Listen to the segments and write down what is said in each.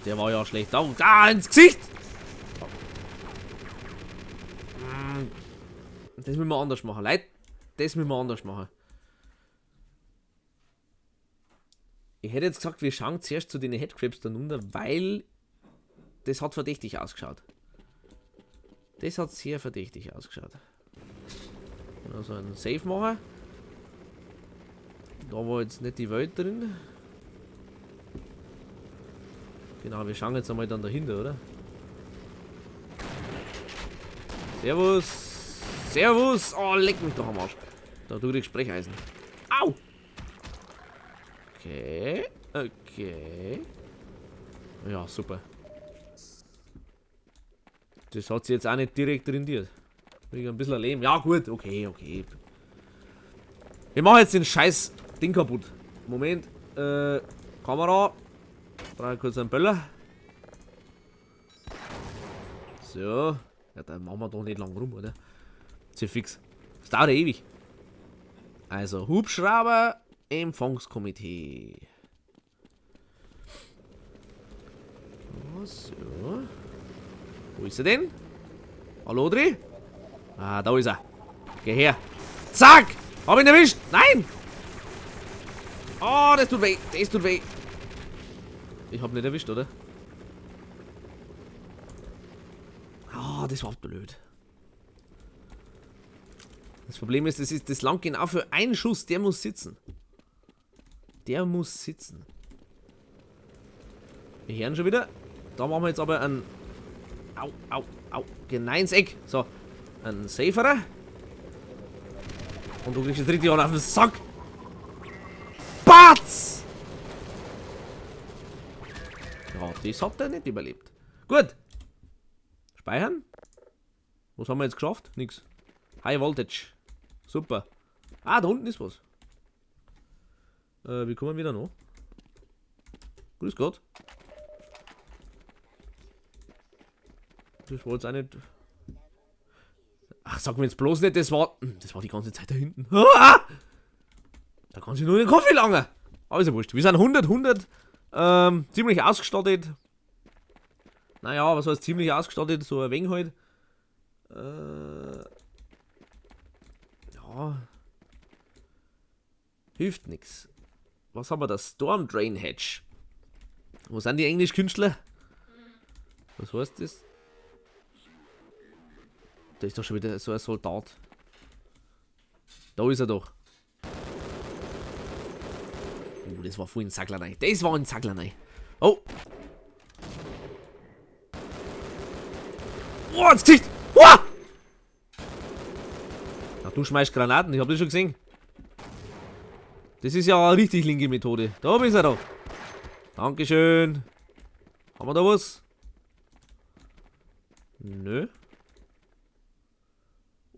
Der war ja schlecht. Da, da ins Gesicht! Das müssen wir anders machen. Leute, das müssen wir anders machen. Ich hätte jetzt gesagt, wir schauen zuerst zu den Headcrabs da runter, weil das hat verdächtig ausgeschaut. Das hat sehr verdächtig ausgeschaut. Also einen Safe machen. Da war jetzt nicht die Welt drin. Genau, wir schauen jetzt einmal dann dahinter, oder? Servus! Servus! Oh, leck mich doch am Arsch. Da, du kriegst Brecheisen. Au! Okay, okay. Ja, super. Das hat sich jetzt auch nicht direkt rendiert. Krieg ein bisschen Leben. Ja, gut, okay, okay. Wir machen jetzt den scheiß Ding kaputt. Moment. Kamera. Brauche ich kurz einen Böller. So. Ja, dann machen wir doch nicht lang rum, oder? Ist ja fix. Das dauert ja ewig. Also, Hubschrauber, Empfangskomitee. So. Wo ist er denn? Hallo, Audrey? Ah, da ist er. Geh her. Zack! Hab ihn erwischt! Nein! Oh, das tut weh. Das tut weh. Ich hab nicht erwischt, oder? Ah, das war blöd. Das Problem ist, das langt genau für einen Schuss. Der muss sitzen. Der muss sitzen. Wir hören schon wieder. Da machen wir jetzt aber einen... Au, au, au. Genau ins Eck. So. Ein Saferer. Und du kriegst das dritte Jahr auf den Sack. Batz! Ja, das hat er nicht überlebt. Gut. Speichern. Was haben wir jetzt geschafft? Nix. High Voltage. Super. Ah, da unten ist was. Wie kommen wir da noch? Grüß Gott. Das war jetzt auch nicht... Ach, sag mir jetzt bloß nicht, das war die ganze Zeit da hinten. Ah! Da kann sich nur den Kaffee langen. Aber ist ja wurscht. Wir sind 100, ziemlich ausgestattet. Naja, was heißt ziemlich ausgestattet? So ein wenig halt. Ja. Hilft nix. Was haben wir da? Storm Drain Hatch. Wo sind die Englischkünstler? Was heißt das? Da ist doch schon wieder so ein Soldat. Da ist er doch. Oh, das war vorhin Sacklerei. Das war ein Sacklerei. Oh. Oh, ins Gesicht. Oh! Ach, du schmeißt Granaten. Ich hab das schon gesehen. Das ist ja eine richtig linke Methode. Da bist er doch. Dankeschön. Haben wir da was? Nö.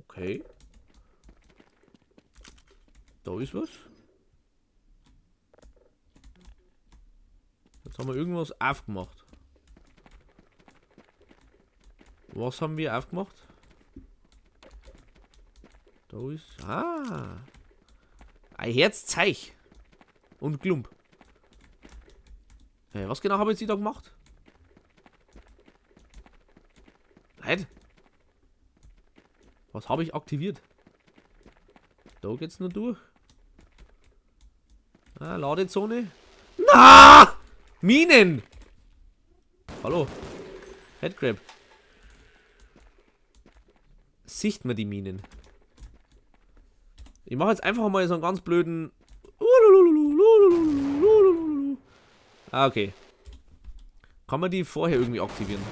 Okay. Da ist was. Jetzt haben wir irgendwas aufgemacht. Was haben wir aufgemacht? Da ist... Ah! Ein Herzzeich. Und Klump. Hey, was genau habe ich jetzt da gemacht? Leid. Was habe ich aktiviert? Da geht's nur durch. Ah, Ladezone. Na! Minen! Hallo. Headcrab. Sicht mir die Minen. Ich mache jetzt einfach mal so einen ganz blöden... Ah, okay. Kann man die vorher irgendwie aktivieren?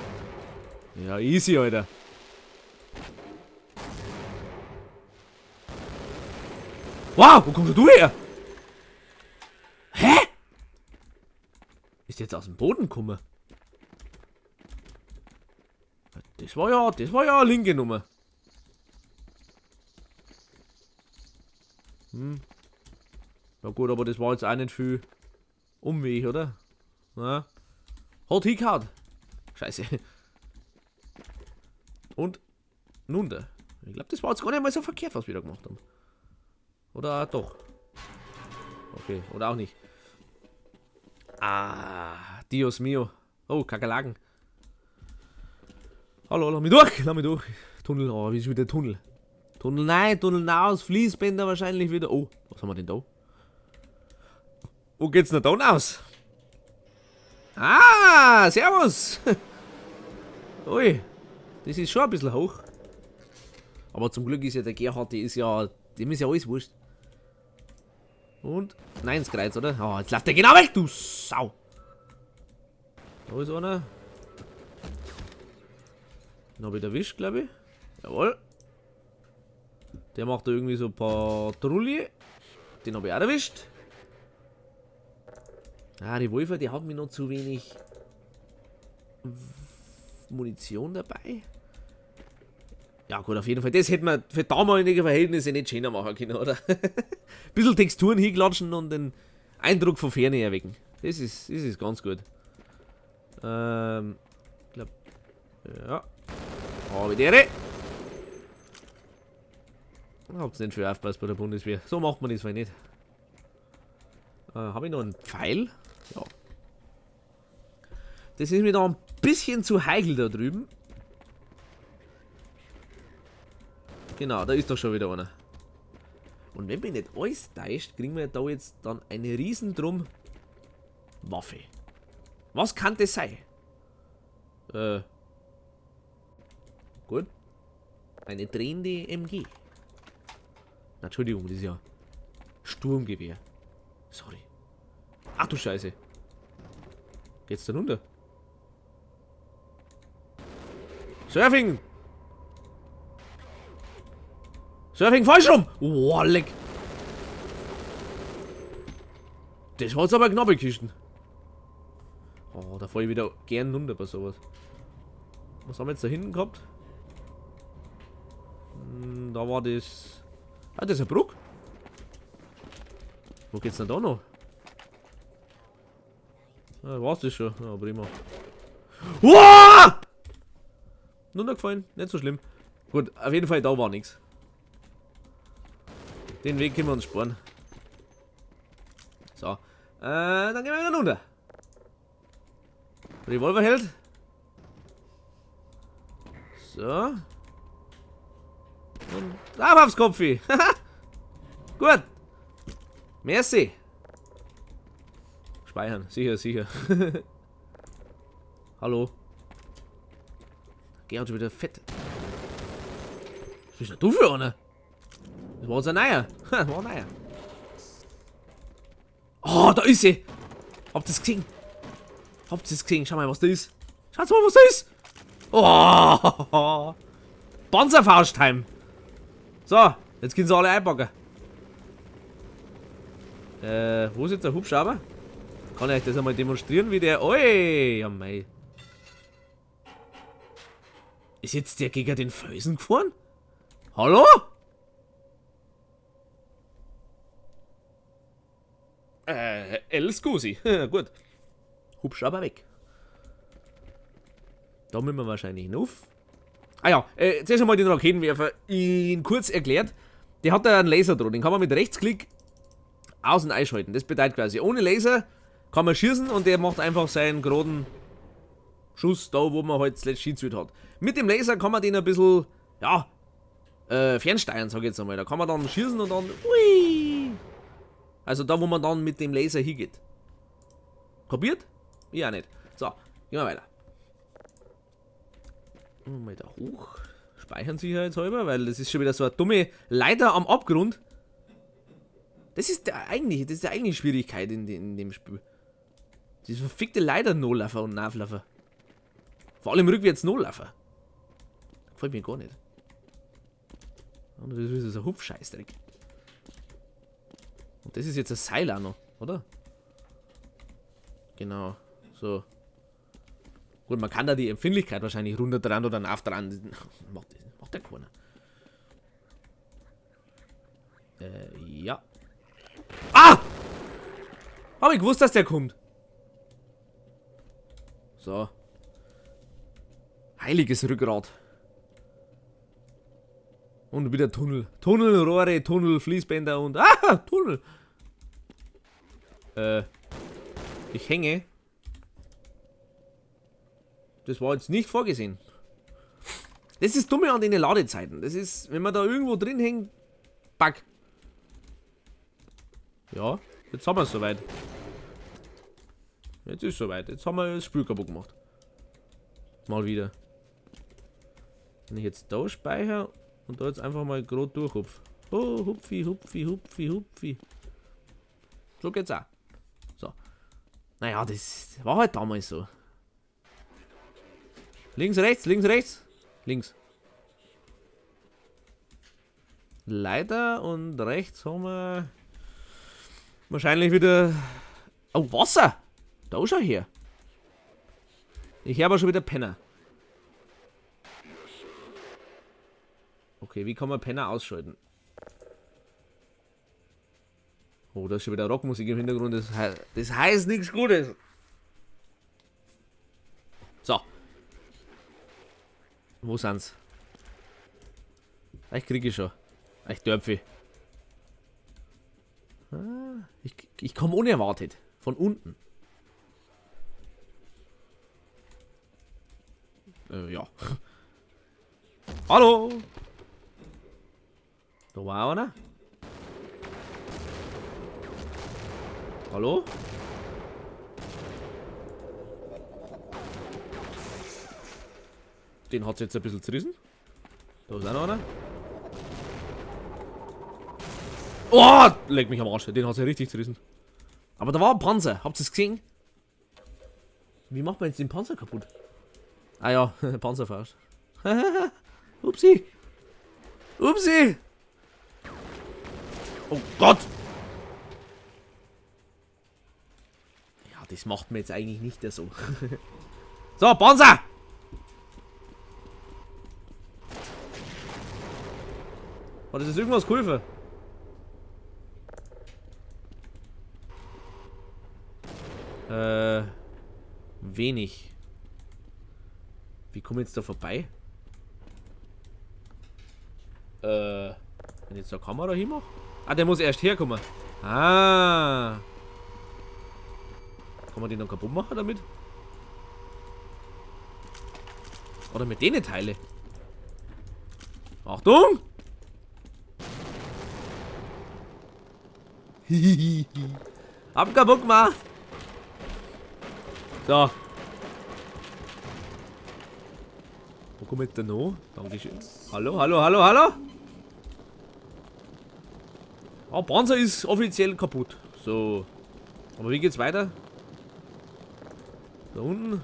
Ja, easy, Alter. Wow, wo kommst du her? Hä? Ist der jetzt aus dem Boden gekommen? Das war ja eine linke Nummer. Ja gut, aber das war jetzt auch nicht viel Umweg, oder? Na? Hat hingehauen. Scheiße. Und nun da. Ich glaub, das war jetzt gar nicht mal so verkehrt, was wir da gemacht haben. Oder doch. Okay, oder auch nicht. Ah, Dios mio. Oh, Kakerlaken. Hallo, lass mich durch, lass mich durch. Tunnel, oh, wie ist wieder Tunnel? Tunnel nein, Tunnel raus, Fließbänder wahrscheinlich wieder. Oh, was haben wir denn da? Wo geht's denn da aus? Ah, servus! Ui, das ist schon ein bisschen hoch. Aber zum Glück ist ja der Gerhard, der ist ja, dem ist ja alles wurscht. Und, nein, ins Kreuz, oder? Oh, jetzt läuft der genau weg, du Sau! Da ist einer. Den hab ich erwischt, glaub ich. Jawohl. Der macht da irgendwie so Patrouille. Den hab ich auch erwischt. Ah, die Revolver, die haben mir noch zu wenig Munition dabei. Ja gut, auf jeden Fall. Das hätte man für damalige Verhältnisse nicht schöner machen können, oder? Bisschen Texturen hinklatschen und den Eindruck von Ferne erwecken. Das ist ganz gut. Ich glaub, ja. Habe die Ehre. Habt's nicht viel aufgepasst bei der Bundeswehr. So macht man das wohl nicht. Hab ich noch einen Pfeil? Ja. Das ist mir da ein bisschen zu heikel da drüben. Genau, da ist doch schon wieder einer. Und wenn mich nicht alles täuscht, kriegen wir da jetzt dann eine Riesendrum Waffe. Was kann das sein? Gut. Eine drehende MG. Na, Entschuldigung, das ist ja Sturmgewehr. Sorry. Ach du Scheiße. Geht's denn runter? Surfing! Surfing falsch rum! Oh, leck! Das war jetzt aber knappe Kisten. Oh, da fahr ich wieder gern runter bei sowas. Was haben wir jetzt da hinten gehabt? Da war das. Ah, das ist eine Brücke. Wo geht's denn da noch? Ah, war's das schon? Ja, prima. Uah! Runtergefallen, nicht so schlimm. Gut, auf jeden Fall, da war nix. Den Weg können wir uns sparen. So. Dann gehen wir wieder runter. Revolverheld. So. Und drauf aufs Kopfi. Gut. Merci. Speichern. Sicher, sicher. Hallo. Geh schon wieder fett. Was bist denn du für einer? Das war unser Neuer. Das war ein Neuer. Oh, da ist sie. Habt ihr's gesehen? Habt ihr's gesehen? Schau mal, was da ist. Schaut mal, was da ist. Oh. Panzerfaust-Time. So, jetzt können sie alle einpacken. Wo ist jetzt der Hubschrauber? Kann ich euch das einmal demonstrieren, wie der... Oi, ja mei. Ist jetzt der gegen den Felsen gefahren? Hallo? El Scusi. Gut. Hubschrauber weg. Da müssen wir wahrscheinlich hinauf. Ah ja, zuerst einmal den Raketenwerfer in kurz erklärt. Der hat da einen Laser drin, den kann man mit Rechtsklick aus- und einschalten. Das bedeutet quasi, ohne Laser kann man schießen und der macht einfach seinen geraden Schuss da, wo man halt zuletzt schießt hat. Mit dem Laser kann man den ein bisschen, ja, fernsteuern, sag ich jetzt einmal. Da kann man dann schießen und dann, ui! Also da, wo man dann mit dem Laser hingeht. Kapiert? Ich auch nicht. So, gehen wir weiter. Mal da hoch. Speichern sicherheitshalber, weil das ist schon wieder so eine dumme Leiter am Abgrund. Das ist der eigentlich, das ist die eigentliche Schwierigkeit in dem Spiel. Diese verfickte Leiter Nolaufer und Nachlaufer. Vor allem rückwärts Nolaufer. Gefällt mir gar nicht. Und das ist so ein Hupfscheißdreck. Und das ist jetzt ein Seil auch noch, oder? Genau. So. Gut, man kann da die Empfindlichkeit wahrscheinlich runter dran oder nach dran. Macht der keiner. Ja. Ah! Hab ich gewusst, dass der kommt. So. Heiliges Rückgrat. Und wieder Tunnel. Tunnel, Rohre, Tunnel, Fließbänder und... Ah, Tunnel! Ich hänge. Das war jetzt nicht vorgesehen. Das ist dumme an den Ladezeiten. Das ist, wenn man da irgendwo drin hängt, Bug. Ja, jetzt haben wir es soweit. Jetzt ist es soweit. Jetzt haben wir das Spiel kaputt gemacht. Mal wieder. Wenn ich jetzt da speichere und da jetzt einfach mal gerade durchhupf. Oh, hupfi, hupfi, hupfi, hupfi. So geht's auch. So. Naja, das war halt damals so. Links, rechts, links, rechts. Links. Leiter und rechts haben wir wahrscheinlich wieder... Oh, Wasser! Da schau her. Ich hab aber schon wieder Penner. Okay, wie kann man Penner ausschalten? Oh, da ist schon wieder Rockmusik im Hintergrund. Das heißt nichts Gutes. So. Wo sind's? Ich kriege ich schon. Ich dörpfe. Ah, ich komme unerwartet. Von unten. Ja. Hallo! Da war einer. Hallo? Den hat's jetzt ein bisschen zerrissen. Da ist auch noch einer. Oh! Leck mich am Arsch. Den hat's ja richtig zerrissen. Aber da war ein Panzer. Habt ihr's gesehen? Wie macht man jetzt den Panzer kaputt? Ah ja, Panzerfaust. Upsi! Upsi! Oh Gott! Ja, das macht man jetzt eigentlich nicht mehr so. So, Panzer! Hat das jetzt irgendwas geholfen? Wenig. Wie komme ich jetzt da vorbei? Wenn ich jetzt da Kamera hinmache? Ah, der muss erst herkommen. Ah. Kann man den dann kaputt machen damit? Oder mit denen Teile? Achtung! Hihihi. Hab kaputt gemacht. So. Wo kommt jetzt der noch? Dankeschön. Hallo, hallo, hallo, hallo. Ah, Panzer ist offiziell kaputt. So. Aber wie geht's weiter? Da unten.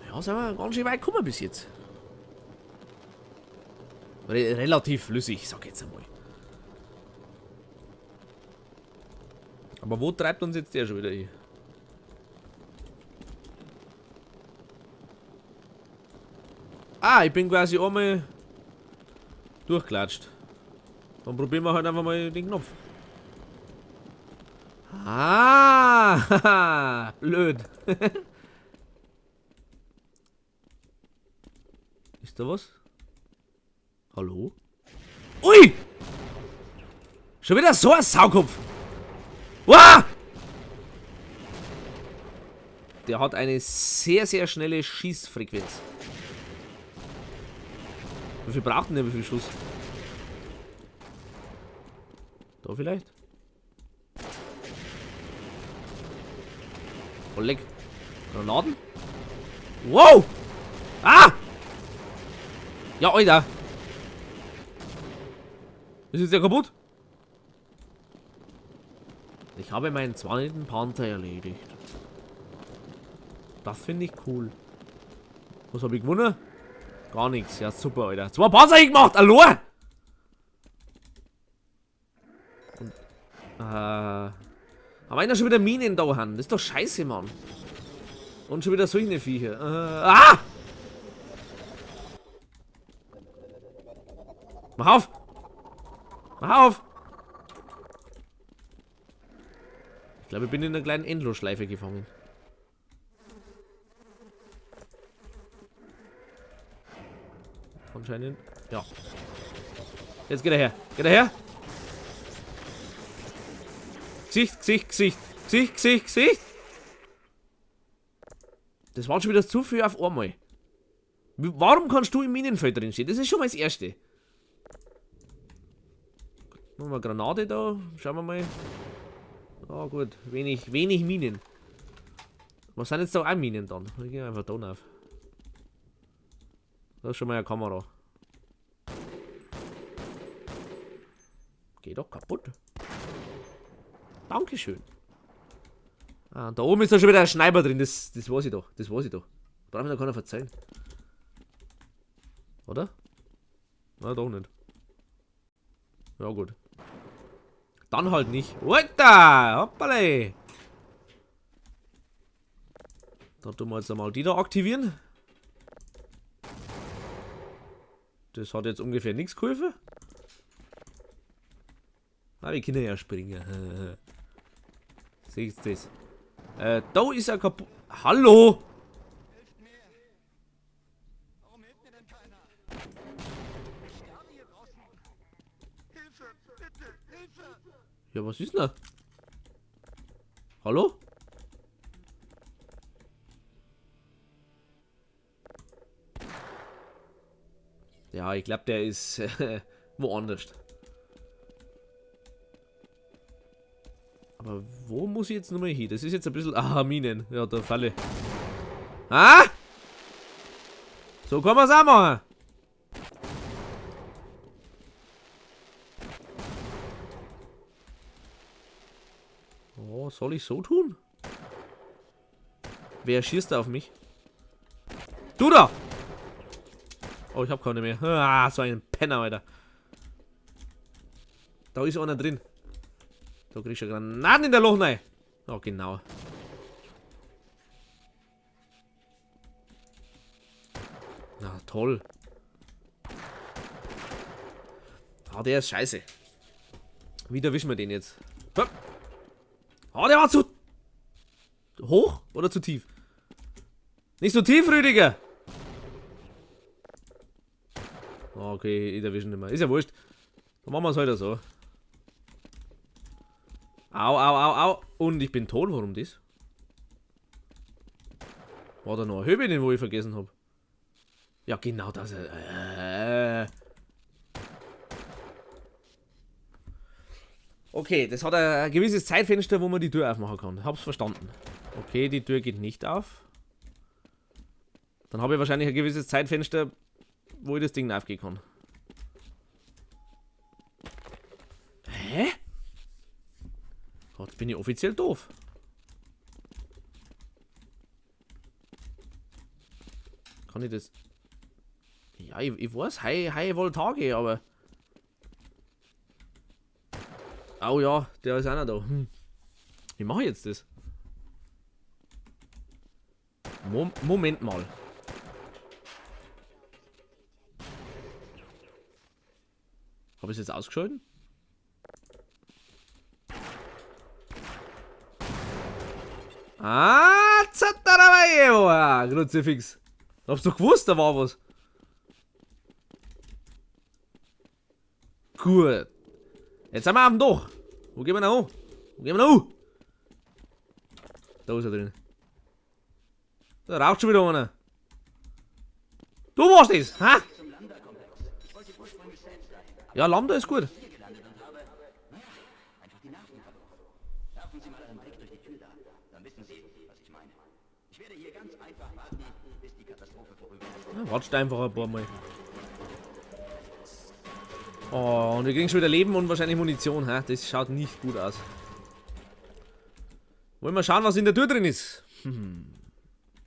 Ja, sind wir ganz schön weit gekommen bis jetzt. Relativ flüssig, sag ich jetzt einmal. Aber wo treibt uns jetzt der schon wieder hin? Ah, ich bin quasi einmal durchklatscht. Dann probieren wir halt einfach mal den Knopf. Ah, blöd. Ist da was? Hallo? Ui! Schon wieder so ein Saukopf! Uah! Der hat eine sehr, sehr schnelle Schießfrequenz. Wie viel braucht denn der? Wie viel Schuss? Da vielleicht? Oh, leck. Granaten? Wow! Ah! Ja, Alter! Ist jetzt ja kaputt? Ich habe meinen zweiten Panther erledigt. Das finde ich cool. Was habe ich gewonnen? Gar nichts. Ja, super, Alter. 2 Panzer gemacht! Hallo! Und, haben wir einer schon wieder Minen da haben? Das ist doch scheiße, Mann. Und schon wieder solche Viecher. Ah! Mach auf! Mach auf! Ich glaube, ich bin in einer kleinen Endlosschleife gefangen. Anscheinend. Ja. Jetzt geht er her. Geht er her? Gesicht, Gesicht, Gesicht. Gesicht, Gesicht, Gesicht. Das war schon wieder zu viel auf einmal. Warum kannst du im Minenfeld drin stehen? Das ist schon mal das Erste. Machen wir Granate da. Schauen wir mal. Ah, gut. Wenig, wenig Minen. Was sind jetzt da auch Minen dann? Ich gehe einfach da rauf. Da ist schon mal eine Kamera. Geht doch kaputt. Dankeschön. Ah, da oben ist da schon wieder ein Schneiber drin. Das weiß ich doch. Das weiß ich doch. Braucht mir da keiner verzeihen. Oder? Na, doch nicht. Ja, gut. Dann halt nicht. Alter! Hoppale! Dann tun wir jetzt einmal die da aktivieren. Das hat jetzt ungefähr nichts geholfen. Ah, wir können ja springen. Seht ihr das? Da ist er kaputt. Hallo! Hilft mir! Warum hilft mir denn keiner? Ich sterbe hier draußen. Hilfe, bitte, Hilfe! Ja, was ist denn da? Hallo? Ja, ich glaube, der ist woanders. Aber wo muss ich jetzt nochmal hin? Das ist jetzt ein bisschen... Ah, Minen. Ja, da Falle. Ah! So kann man's auch machen. Oh, soll ich so tun? Wer schießt da auf mich? Du da! Oh, ich hab keine mehr. Ah, so ein Penner, Alter. Da ist einer drin. Da kriegst du Granaten in der Loch rein. Oh, genau. Na, toll. Ah, der ist scheiße. Wie erwischen wir den jetzt? Hopp. Ah, der war zu hoch oder zu tief? Nicht so tief, Rüdiger! Okay, ich erwische ihn nicht mehr. Ist ja wurscht. Dann machen wir es heute so. Au, au, au, au. Und ich bin tot. Warum das? War da noch ein Höbe, den wo ich vergessen hab? Ja, genau das. Okay, das hat ein gewisses Zeitfenster, wo man die Tür aufmachen kann. Hab's verstanden. Okay, die Tür geht nicht auf. Dann habe ich wahrscheinlich ein gewisses Zeitfenster, wo ich das Ding aufgehen kann. Hä? Jetzt bin ich offiziell doof. Kann ich das? Ja, ich weiß, hei wohl Tage, aber... Oh ja, der ist auch noch da. Wie mache ich jetzt das? Moment mal. Hab ich's jetzt ausgeschalten? Ah, zatarabayo, Kruzifix. Hab's doch gewusst, da war was. Gut. Jetzt sind wir auf dem Dach. Wo gehen wir noch hin? Wo gehen wir noch hin? Da ist er drin. Da raucht schon wieder einer. Du warst es, ha? Ja, Lambda ist gut. Ja, wartest einfach ein paar Mal. Oh, und wir kriegen schon wieder Leben und wahrscheinlich Munition, hä? Das schaut nicht gut aus. Wollen wir schauen, was in der Tür drin ist?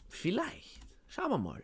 Vielleicht. Schauen wir mal.